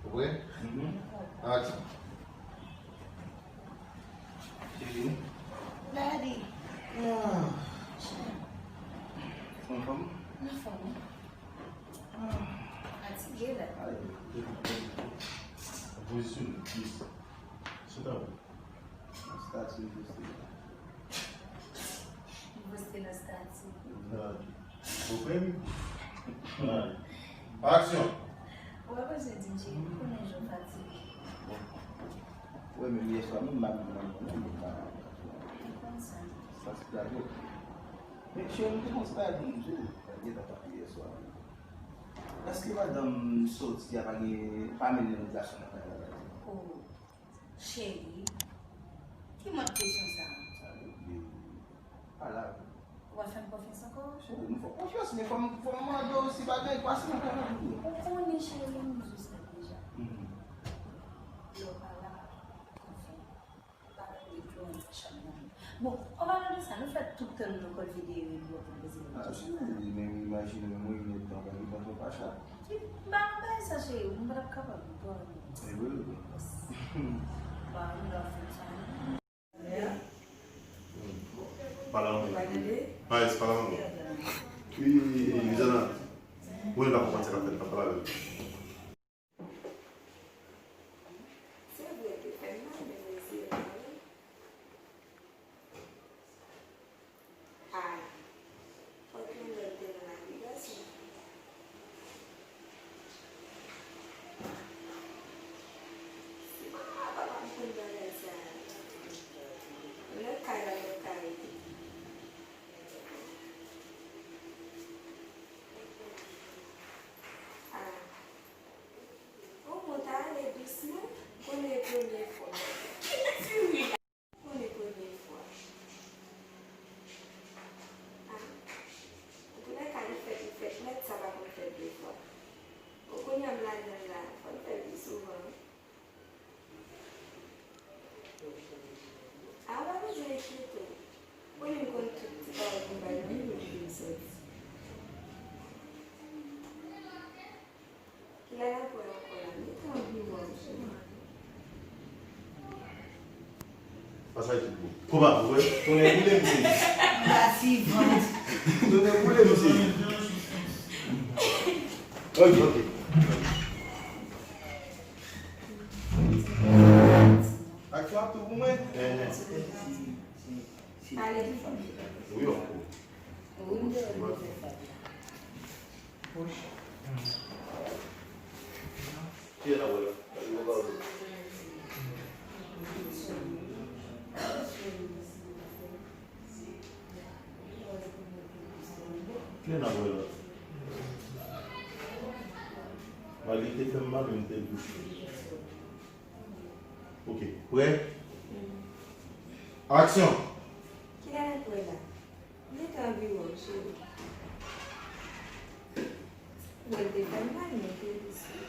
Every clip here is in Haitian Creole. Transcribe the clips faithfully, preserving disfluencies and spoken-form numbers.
Ou prè? Mhm. Aksyon. Cheri. Daddy. Ah. Ou anfòm? Anfòm. Ah. Fatige la. Ay, pozisyon, please. Sit down. Estati m poste la. M poste nan estati. Ou prè wi? Aksyon. Ou pa bezwen di m, cheri, m konnen jan w fatige. Ou wè menm yèswa menm m pa menm nan mwen menm m pa. M konn sa. Sa se travay. Men cheri m te konn sa di m tou. Mwen gentan pati yèswa. Èske madanm sòti a pa gen, pa mennen lòt gason nan kay la? Oh. Cheri, ki mòd kesyon sa a? Sa vle di, pa la. Ou pa fè m konfyans ankò? Cheri, m fè w konfyans, men fò m, fò m mande w si pa gen pase nan kay la pou ou. Ou konnen, cheri, m jis la deja. Mhm. Lè w pa la, konfyans. Ou pa ka vle dlo nan chanm nan. Bon, an palan de sa, nou fè tout tan nou nan kòl videyo epi w ap vin poze m kesyon sa. Ah, cheri, men imajine menm yon inèdtan, pa gen tan pou pa chat. M pa nan bagay sa, cheri, m pa t ap kapab, m pa nan bagay sa. E vre, e vre. Ba, m nan fim sa. Pale anglè. Nice, pale anglè. Wi, Lizana. Mwen la konprann sa k ap fèt la, pale avè l. Se vre, te fè m mal, men mwen sere l, wi. Ay, fòk yon lè m te nan lavi gason. Si mama papa m konn bagay sa a, lòt kay la, lòt kay. Ah. Ou konn ta ale dousman, konnen e premye fwa. Ti wi la. Konnen premye fwa. Ah. Antoulèka, li fèt, li fèt nèt, sa pa konn fèt de fwa. Bon, kounye a m ladan l la, fò l fè l pi souvan, wi. A, ou pa bezwen enkyete w. Konnen m konn tout ti pawòl pou m bay nan li pou m soti. Kilè n ap wè ankò la? Mete anvi wè w sou mwen. Pase ekip ou. Koba, ou wè? Tonnè boule m sezi. Tonnè boule m sezi. Ok, ok. Aksyon ap tou pou mwen? Pale pi fò. Wi, ankò. Kilè n ap wè la? Kilè n ap wè la? Malgre te fè m mal, men m te bouche. Ok, prè? Aksyon! Kilè n ap wè la? Mete anvi wè w, cheri. Bon, l te fè m mal, men te dous wi.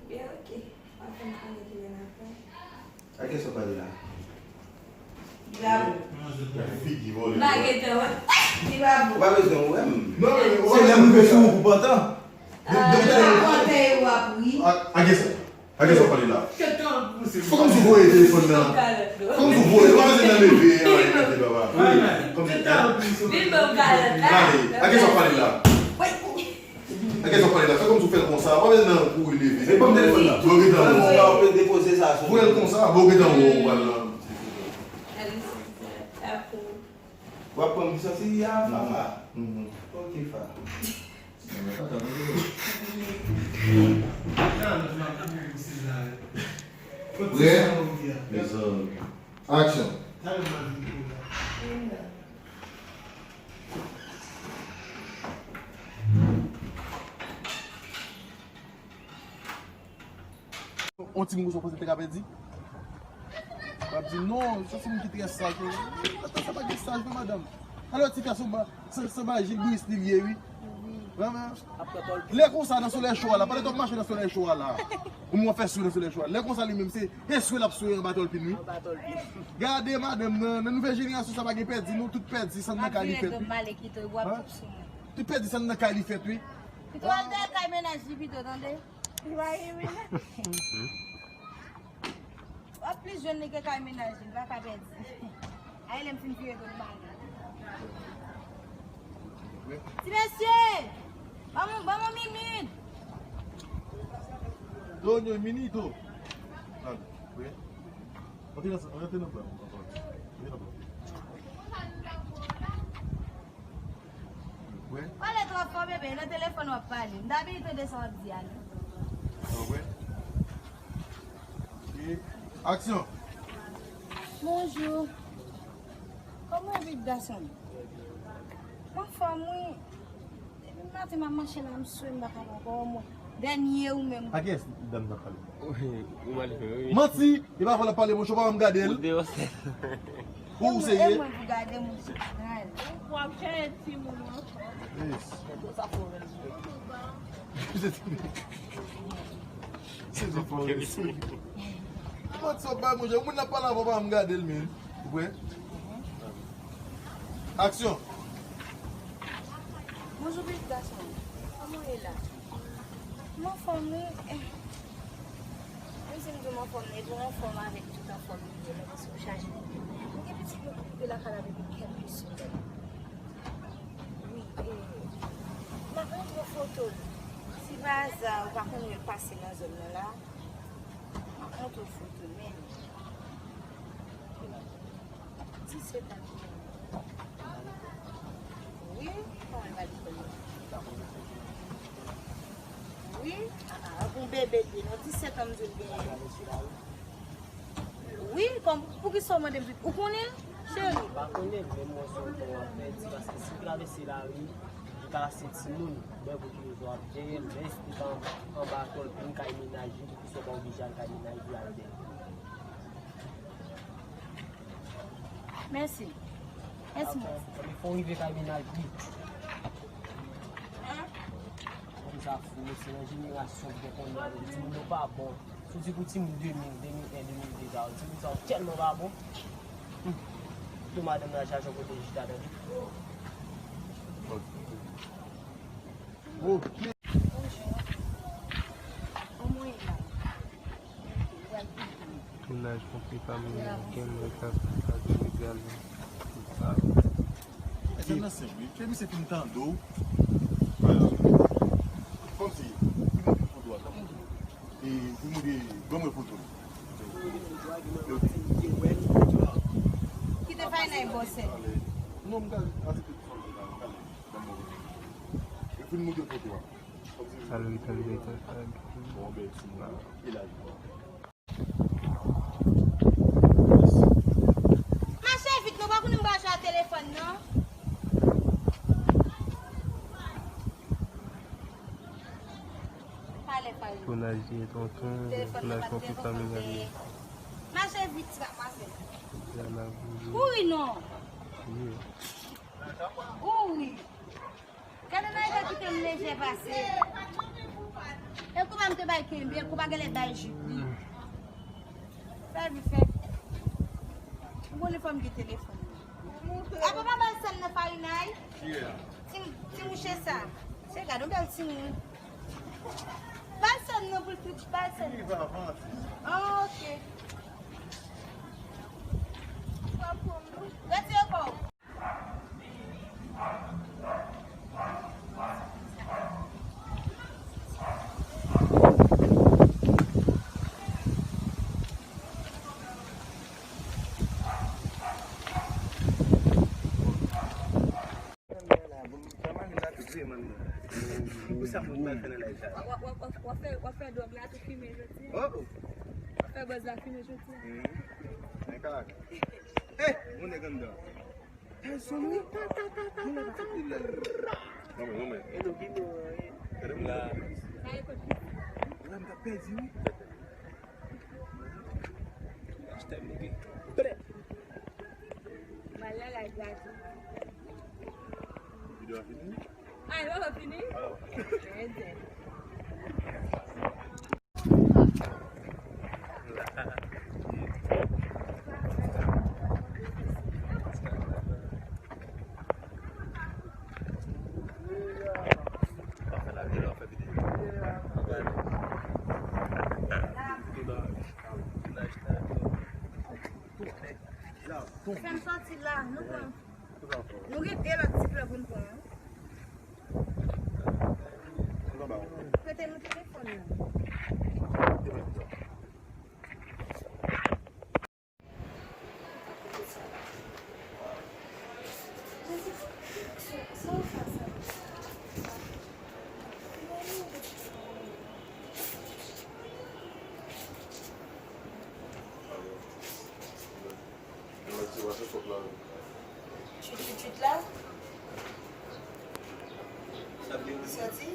Ebyen, ok. W ap fè m konnen kilè n ap fè. A kiyès w ap pale la? Bravo. Figi vòlè. M pa gentan wè. Li pa bon. Ou pa bezwen wè m. Non, men se lè m rive sou ou pou pantan. Ah, depi lè m pantan e w ap ri. A, a kiyès? A kiyès w ap pale la? Fò kòmsi w voye telefòn nan. Fò kòmsi w voye, ou pa bezwen nan leve, an, repete, papa. Kòmsi, gade, a kiyès w ap pale la? A kiyès w ap pale la? Fè kòmsi w fè l konsa, pa bezwen nan kouri leve. Men ban m telefòn nan. Bò gentan w. Ou pa depoze sa sou. Voye l konsa, bò gentan w, ou pral nan. W ap pran m ki sòti a, Fafa? Mhm. Ok, Fa. Prè? Aksyon. On timoun konsa w panse te ka pèdi? W ap di non, se timoun ki trè saj. Atan, sa pa gen saj non, madanm. Alò, ti fi a se yon ba-, se, se bagay Jil Bris li ye, wi. Wi. Lè konsa nan solèy cho a la, pandan w ap mache nan solèy cho a la, ou mwen fè swe nan solèy cho a. Lè konsa li menm se, se swe l ap swe anba tòlpin wi. Gade madanm nan, nan nouvèl jenerasyon sa pa gen pèdi non, tout pèdi san nan kay li fèt wi. Tout pèdi san nan kay li fèt wi. Pito al dèyè kay mennaj li pito tande. Li pa gen mennaj. W ap plis jwenn li ke kay mennaj li, li pa ka pèdi. Ay lè m fin vire do m bagay. Ti mesye! Ban m, ban m yon minit! Doña Minito! Al, wi. Antre nan, antre nan pran. Antre nan pran. Pale twò fò, bebe, nan telefòn w ap pale. M ta vin tande sa w ap di a, non. Aksyon! Bonjou. Kòman w ye, gason m? M anfòm, wi. Depi maten m ap mache la, m swe, m pa ka pran kò mwen. Dènye ou menm. A kiyès dam nan pale? Ou mal fè, wi. Manti! E pa fò l ap pale, monchè, ou pa janm gade l. Ou deyò sèl. Ou se ye? E mwen pou gade, monchè. Ou ap chèche timoun ou ankò. Yes. Se ti fò respè. Manti w ap bay, monchè. Moun nan pale avè w, pa janm gade l, men. Ou kwè? Aksyon. Bonjou, pitit gason. Kòman w ye la? M anfòm, wi. Eh. Menm si m di w m anfòm, men pou anfòm avèk tout anfòm li ye, men paske w chaje. M gen pitit mwen ki rive lakay la depi kèk semèn. Wi, eh, m ap montre w foto l. Si pa aza ou pa konn wè l pase nan zòn nan la, m ap montre w foto l, men. Disèt an. Wi, kòman l va lekòl la? Wi, a, a, bon bebe l ye, non, disèt an m di w l genyen. Wi, kòm, poukisa w mande m tout? Ou konnen l, cheri? M pa konnen l, men m wè se yon bon afè, ti, paske si l travèse lari, li ka se timoun, men pou ki rezon ap jere l, men si li pa anba tòlpin kay mennaj li, poukisa w pa oblije al kay mennaj li al dèyè? Mèsi. Mèsi, mèsi. Fò w rive kay mennaj li. Konn sa fou, mesye, nan jenerasyon ki te konnen yo, timoun yo pa bon. Si w di pou timoun de mil, de mil en, de mil de sa yo, timoun sa yo tèlman pa bon. Hmm. Tou madanm nan chache yon kote l chita tande. Ok. Bonjou. Kòman w ye la? Mennaj konfli familyal, kenbe kase kado legal, tout sa. Madanm nan senp wi. Ke misye fin tande w. Kòmsi, li montre foto a, tankou, e, li montre, ban mwen foto. Kite fay nan bòsè. Non, m ka aksepte pou sa, m ka, m ka, ban mwen foto. Yo fin montre foto a. Salwe, salwe, salwe. Mache vit non, pa konnen m pa jwe a telefòn non. Pale, pale. Konaj ye tonton, konaj konfli familyal ye. Mache vit, ti pa pase. Kouri non. Kouri. Gade nan eta kite m leje pase. E koupa m te bay kenbe, koupa genlè bay jip li. Fè vit fè. M konnen fò m gen telefòn. Apa pa bal sèl nan farinay? Ti, ti mouche sa. Se gade yon bèl timoun. Bal sèl nan pou l tout, bal sèl nan. Ah, ok. Retire kò w. Pou sa moun pral fè nan live sa? W ap, w ap, w ap, w ap fè, w ap fè dwòg la tou fimen jodi a. Oh, oh. W ap fè buzz la fimen jodi a. Mhm. Men kaka. Eh, moun nèg anndan. Tayson wi. Moun ap aksepte live. Manman, manman. E nou ki nou, eh. Gade moun la. Sa e kote? La m t ap pèdi wi. Hashtag nèg. Prè. Mal la la grati. Videyo a fini? Alò, fini? Trè byen. Fè m sòti la, nou pran. Nou gen de lòt ti plan pou n pran. Prete nou telefòn nan. Tchwit, tchwit, tchwit la. Sòti.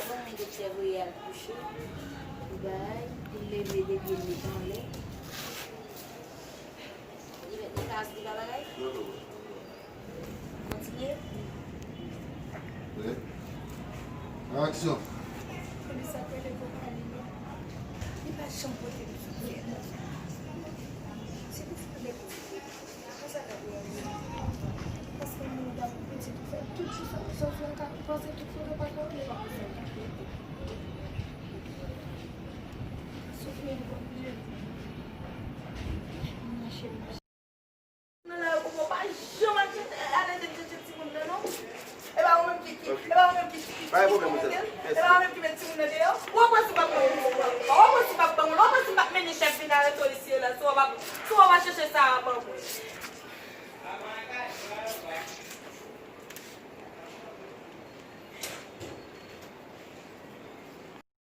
Bon, men doktè voye al kouche. Li bay, li leve depi l met anlè. Li met li ka, li pa bagay? Non, non, non. Kontinye. Wi. Aksyon. Polis ap rele pou pale non. Li pa janm pote m sou kè. Se pou fè de konsa k ap rele. Paske moun k ap pitit ou fè tout ti sa, sòf lan ka panse tout foto pa ka wè, pa panse l ka fè. Soufri ankò plis. Mache, mache. Nan la yo koupe w pa janm al chèche, al ede m chèche timoun nan non. E pa ou menm ki, ki, e pa ou menm ki, ki, ki, ki, ki mete l, e pa ou menm ki met timoun nan deyò. Ou wè si m p ap ban w, ou wè si m p ap ban w, ou wè si m p ap mennen chèf vin arete w isi e la, si w pa, si w pa chèche sa a ban mwen.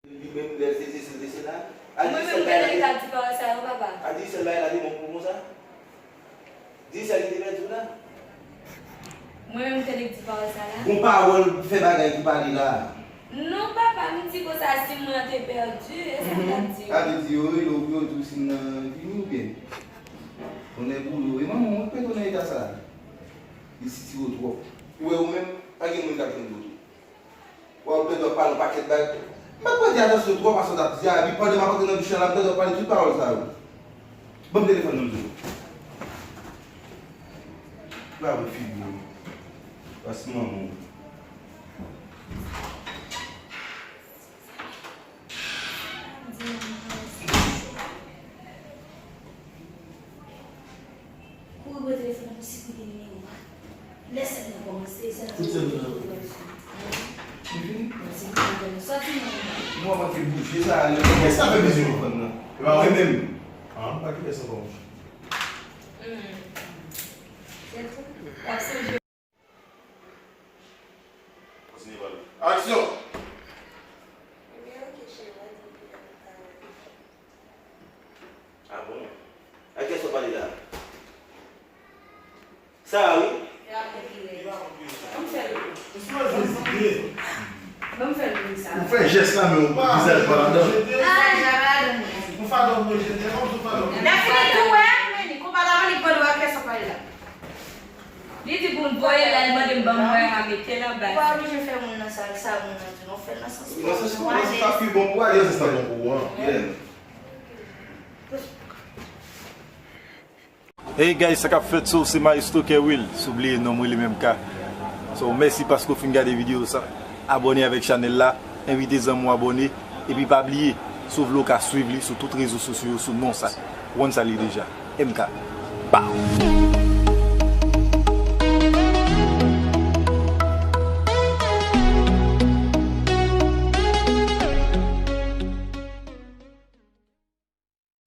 Li menm lè l te sezi l te sela. Mwen menm, kè li ka di pawòl sa yo, papa. A di sèl bagay la te bon pou konsa? Di sèl li te pèdi w la? Mwen menm, kè li di pawòl sa la? Gon pawòl fè bagay ki pale la. Non, papa, m di konsa, si mwen te pèdi, e sa m t ap di. A vle di yo rele w pou yo di w si m nan vini oubyen? Tonnè boule w, e manman w, ou pete w nan eta sa. Li sitire w twòp. Ou wè ou menm, pa gen moun k ap jwenn ou tou. W ap tande w ap pale yon pakèt bagay. M pa t prete atansyon twòp a sa w t ap di a, epi pandan m ap antre nan douch la, m tande w ap pale tout pawòl sa yo. Ban m telefòn nan m di w. Lave figi w. Pas manman w. Kouri pran telefòn nan pou siprime nimewo a. Lè sèn nan kòmanse, sèn nan kòmanse. Tout sèn nan. Sòti nan. Mwen manke bouje sa ale. Kisa fè bezwen telefòn nan? E pa mwen menm. Ah, pa ki pèsonn kòmanse. Hmm. Se tou. W ap sonje. Kontinye pale. Aksyon! Ebyen, oke, cheri, w a di m pou w travay. Ah bon? Ak kiyès w ap pale la? Sa a, wi. Ban m fè l. Ban m fè l pou li sa. Ou fè jès la, men ou vizaj pa ladan. Ah, jan ladan. Ou fadon mwen jete, kòm sou fadon. Lè fini tou, wè, men li konpa la, men li pran dwa kè sa pale la. Li di pou m voye l la, li mande m ban m mwen a mete l anba. Ou pa oblije fè moun nan sa, sa moun nan di non, fè l nan sans pou ou. Nan sans pou ou, nan sans sa pi bon pou ou. Nan sans sa bon pou ou, an. Yeah. Hey guys, sa k ap fèt? So, se Maestro Kerwill, si w bliye non m rele M K. So, mèsi paske w fin gade videyo sa. Abòne avèk chanèl la, envite zanmi w abòne, epi pa bliye, si w vle w ka swiv li sou tout rezo sosyo yo sou non sa. Ou konn sa l ye deja. M K. Pow!